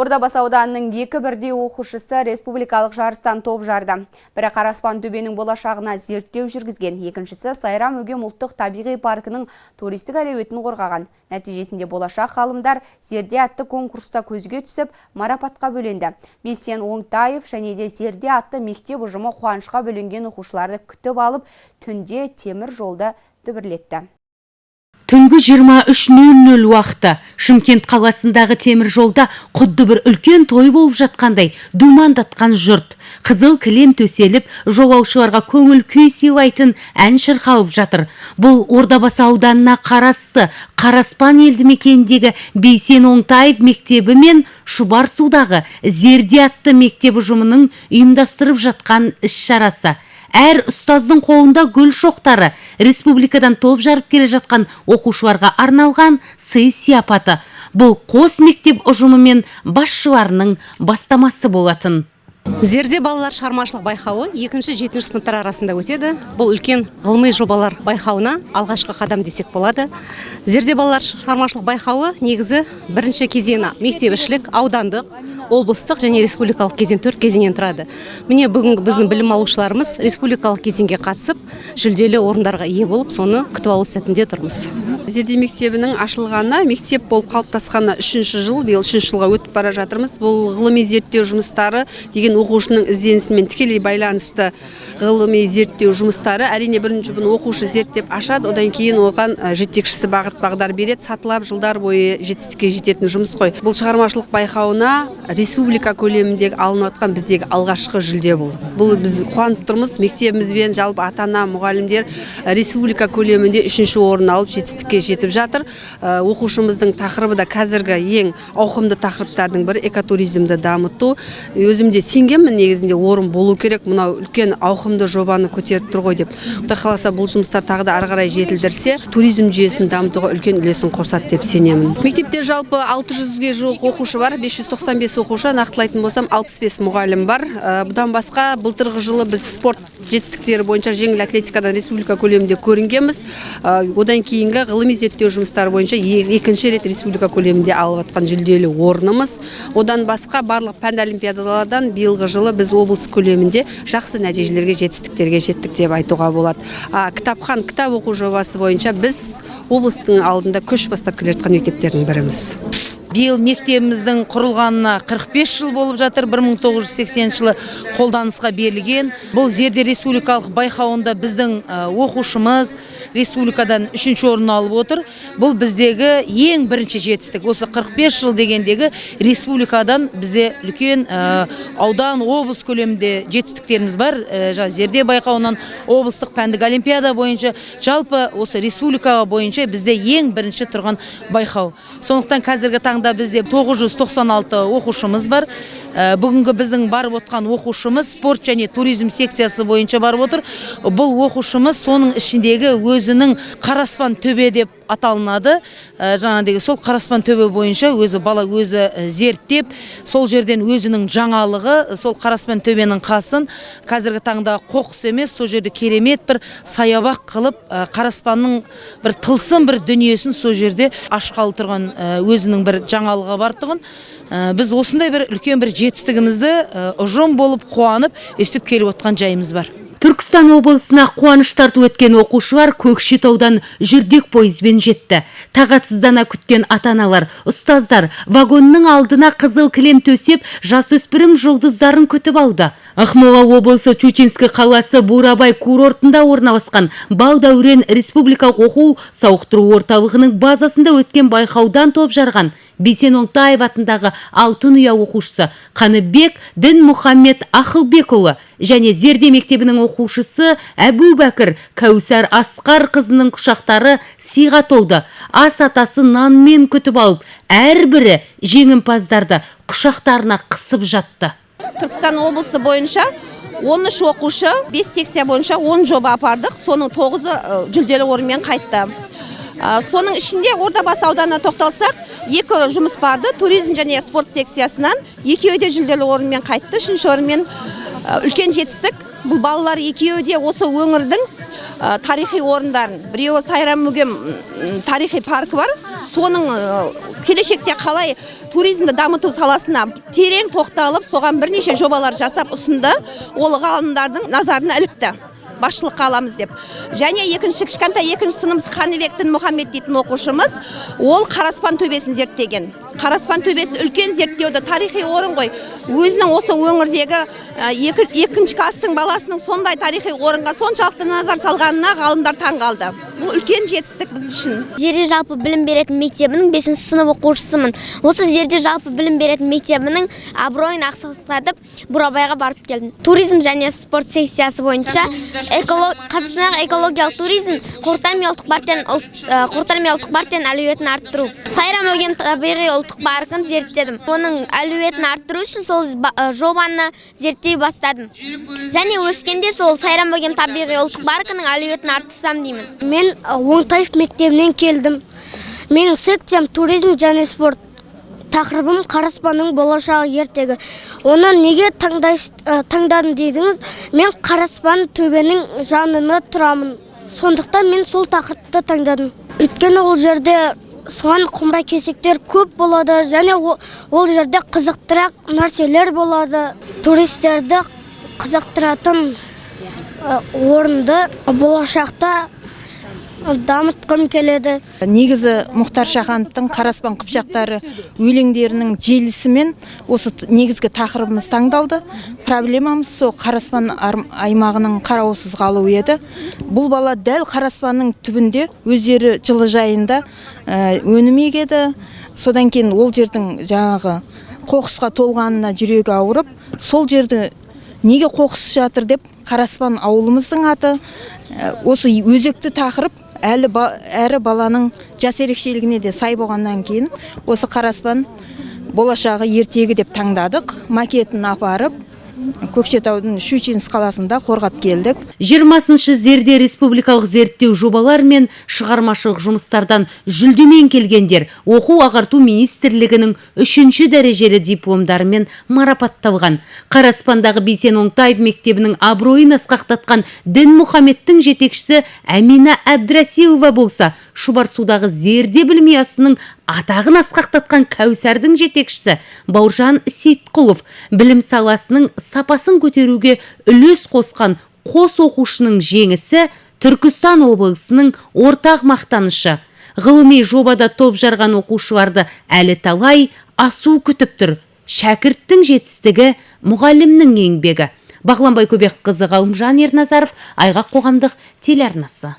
Ордабасы ауданының екі бірдей оқушысы республикалық жарыстан топ жарды. Бірі Қараспан төбенің болашағына зерттеу жүргізген, екіншісі Сайрам Өгем ұлттық табиғи паркінің туристік әлеуетін қорғаған. Нәтижесінде болашақ ғалымдар Зерде атты конкурста көзге түсіп, марапатқа бөленді. Бейсен Оңтаев және де Зерде атты мектеп ұжымы қуанышқа бөленген оқушыларды күтіп алып, түнде темір жолды дүбірлетті. Түнгі 23:00 уақыты Шымкент қаласындағы темір жолда құдды бір үлкен той болып жатқандай думандатқан жұрт. Қызыл кілем төселіп, жолаушыларға көңіл күй сыйлайтын ән шырқалып жатыр. Бұл Ордабасы ауданына қарасты Қараспан елді мекеніндегі Бейсен Оңтаев мектебі мен Шұбарсудағы Зерде атты мектеп ұжымының ұйымдастырып жатқан іс-шарасы. Әр ұстаздың қолында гүл шоқтары, республикадан топ жарып келе жатқан оқушыларға арналған сый сияпаты. Бұл қос мектеп ұжымы мен басшыларының бастамасы болатын. Зерде балалар шығармашылық байқауы екінші, жетінші сыныптар арасында өтеді. Бұл үлкен ғылыми жобалар байқауына алғашқы қадам десек болады. Зерде балалар шығармашылық байқауы негізі бірінші кезеңі мектепішілік, аудандық, облыстық және республикалық кезең, төрт кезеңнен тұрады. Міне, бүгінгі біздің білім алушыларымыз республикалық кезеңге қатысып, жүлделі орындарға ие болып, соны күтіп алу сәтінде тұрмыз. Зерде мектебінің ашылғанына, мектеп болып қалыптасқанына үшінші жыл, биыл үшінші жылға өтіп бара жатырмыз. Бұл ғылыми зерттеу жұмыстары деген оқушының ізденісімен тікелей байланысты ғылыми зерттеу жұмыстары. Әрине, бірінші бұны оқушы зерттеп ашады, одан кейін оған жетекшісі бағыт бағдар береді, сатылап жылдар бойы жетістікке жететін жұмыс қой. Бұл шығармашылық байқауына республика көлеміндегі алынып жатқан біздегі алғашқы жүлде бұл. Бұл біз қуанып тұрмыз, мектебімізбен жалпы ата-ана, мұғалімдер республика көлемінде үшінші орын алып, жетістікке жетіп жатыр. Оқушымыздың тақырыбы да қазіргі ең ауқымды тақырыптардың бірі — экотуризмді дамыту. Өзім де сенгенмін, негізінде орын болу керек, мынау үлкен ауқымды жобаны көтеріп тұр ғой деп. Құдай қаласа, бұл жұмыстар тағы да ары қарай жетілдірсе, туризм жүйесін дамытуға үлкен үлесін қосады деп сенемін. Мектепте жалпы 600-ге жуық оқушы бар, 595 оқушы, нақтылайтын болсам, 65 мұғалім бар. Бұдан басқа, былтырғы жылы біз спорт жетістіктері бойынша жеңіл атлетикадан республика көлемінде көрінгенбіз. Одан кейінгі ғылыми зерттеу жұмыстары бойынша екінші рет республика көлемінде алып жатқан жүлделі орнымыз. Одан басқа, барлық пән олимпиадалардан биылғы жылы біз облыс көлемінде жақсы нәтижелерге, жетістіктерге жеттік деп айтуға болады. Кітапхан кітап оқу жобасы бойынша біз облыстың алдында көш бастап келе жатқан мектептердің біріміз. Биыл мектебіміздің құрылғанына 45 жыл болып жатыр, 1980 жылы қолданысқа берілген. Бұл Зерде республикалық байқауында біздің оқушымыз республикадан үшінші орын алып отыр. Бұл біздегі ең бірінші жетістік. Осы 45 жыл дегендегі республикадан бізде үлкен аудан, облыс көлемінде жетістіктеріміз бар. Зерде байқауынан, облыстық пәндік олимпиада бойынша, жалпы осы республика бойынша бізде ең бірінші тұрған байқау. Сондықтан қазіргі таңда бізде 996 оқушымыз бар. Бүгінгі біздің барып отқан оқушымыз спорт және туризм секциясы бойынша барып отыр. Бұл оқушымыз соның ішіндегі өзінің Қараспан төбе деп аталынады. Жаңағыдегі сол Қараспан төбе бойынша өзі бала өзі зерттеп, сол жерден өзінің жаңалығы, сол Қараспан төбенің қасын қазіргі таңда қоқыс емес, сол жерде керемет бір саябақ қылып, Қараспанның бір тылсым бір дүниесін сол жерде ашқалы тұрған өзінің бір жаңалығы бар тұғын. Біз осындай бір үлкен бір жетістігімізді ұжым болып қуанып, өстіп келіп отқан жайымыз бар. Түркістан облысына қуаныш тарту еткен оқушылар Көкшетаудан жүрдек пойызбен жетті. Тағатсыздана күткен ата-аналар, ұстаздар вагонның алдына қызыл кілем төсеп, жасөспірім жұлдыздарын күтіп алды. Ақмола облысы, Чучинск қаласы, Бурабай курортында орналасқан Балдәурен республикалық оқу сауықтыру орталығының базасында өткен байқаудан топ жарған Бейсен Оңтаев атындағы Алтын ұя оқушысы Қаныбек Дінмұхаммед Ақылбекұлы және Зерде мектебінің оқушысы Әбубәкір Кәусар Асқар қызының құшақтары сыйға толды. Ас атасы нанмен күтіп алып, әрбірі жеңімпаздарды құшақтарына қысып жатты. Түркістан облысы бойынша 13 оқушы, 5 секция бойынша 10 жоба апардық. Соның 9-ы жүлделі орынмен қайтты. Соның ішінде Ордабасы ауданына тоқталсақ, екі жұмыс барды. Туризм және спорт секциясынан екеуі де жүлделі орынмен қайтты. Үшінші орынмен, үлкен жетістік. Бұл балалар екеуі де осы өңірдің тарихи орындарын. Біреуі Сайрам Өгем тарихи паркі бар, Соның келешекте қалай туризмді дамыту саласына терең тоқталып, соған бірнеше жобалар жасап ұсынды. Ол ғалымдардың назарына ілікті, басшылыққа аламыз деп. Және екінші, кішкентай екінші сыныбымыз Ханыбек Дінмұхаммед дейтін оқушымыз, ол Қараспан төбесін зерттеген. Қараспан төбесі үлкен зерттеуді, тарихи орын ғой. Өзінің осы өңірдегі екінші класстың баласының сондай тарихи орынға соншалықты назар салғанына ғалымдар таң қалды. Бұл үлкен жетістік біз үшін. Зерде жалпы білім беретін мектебінің 5 сынып оқушысымын. Осы Зерде жалпы білім беретін мектебінің абыройын асқақтатып, Бурабайға барып келдім. Туризм және спорт секциясы бойынша Қазақстандағы экологиялық туризм, қорықтар мен ұлттық парктердің әлеуетін арттыру. Сайрам Өгем табиғи ұлттық паркін зерттедім. Оның әлеуетін арттыру үшін сол жобаны зерттей бастадым. Және өскенде сол Сайрам Өгем табиғи ұлттық паркінің әлеуетін арттырсам деймін. Мен Оңтаев мектебінен келдім. Менің секциям туризм және спорт. Тақырыбым Қараспанның болашағы ертегі. Оны неге таңдадым дедіңіз? Мен Қараспан төбенің жанында тұрамын. Сондықтан мен сол тақырыпты таңдадым. Өйткені ол жерде сыған құмыра кесектер көп болады, және ол жерде қызықтырақ нәрселер болады. Туристерді қызықтыратын орынды болашақта дамытқым келеді. Негізі Мұхтар Шахановтың Қараспан қыпшақтары өлеңдерінің желісімен осы негізгі тақырыбымыз таңдалды. Проблемамыз сол Қараспан аймағының қараусыз қалуы еді. Бұл бала дәл Қараспанның түбінде өздері жылыжайында өнім егеді. Содан кейін ол жердің жаңағы қоқысқа толғанына жүрегі ауырып, сол жерді неге қоқыс жатыр деп Қараспан ауылымыздың аты, осы өзекті тақырып әрі баланың жас ерекшелігіне де сай болғаннан кейін осы Қараспан болашағы ертегі деп таңдадық. Макетін апарып Көкшетаудың Щучинск қаласында қорғап келдік. 20-шы Зерде республикалық зерттеу жобалар мен шығармашылық жұмыстардан жүлдемен келгендер оқу ағарту министрлігінің 3-ші дәрежелі дипломдарымен марапатталған. Қараспандағы Бейсен Оңтаев мектебінің абыройын асқақтатқан Дінмұхамедтің жетекшісі Әмина Әбдірасилова болса, Шұбарсудағы Зерде білім ұясының атағын асқақтатқан Кәусардың жетекшісі Бауыржан Сейтқұлов білім саласының сапасын көтеруге үлес қосқан қос оқушының жеңісі Түркістан облысының ортақ мақтанышы. Ғылыми жобада топ жарған оқушыларды әлі талай асу күтіп тұр. Шәкірттің жетістігі мұғалімнің еңбегі. Бағланбай Көбекқызы, Ғалымжан Ерназаров, Айғақ қоғамдық телеарнасы.